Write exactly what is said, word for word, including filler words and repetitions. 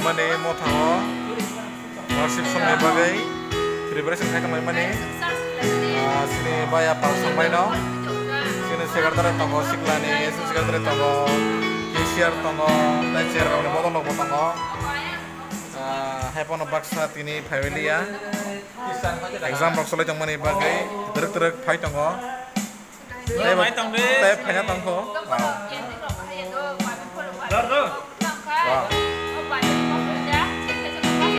Mani motha o worship songni bagwi preparation khai tongmani. Ah, sini baya pal songmai no. Sini secretary tongo, siklani assistant secretary tongo, cashier tongo, tei chair rokni bodol rokbo tongo. Ah, hai pono baksa tini phailiya. Exam rok solai tongmani bagwi twrwk twrwk phai tongo. Tei bo, tei phaina tongkho. Ah. Wow.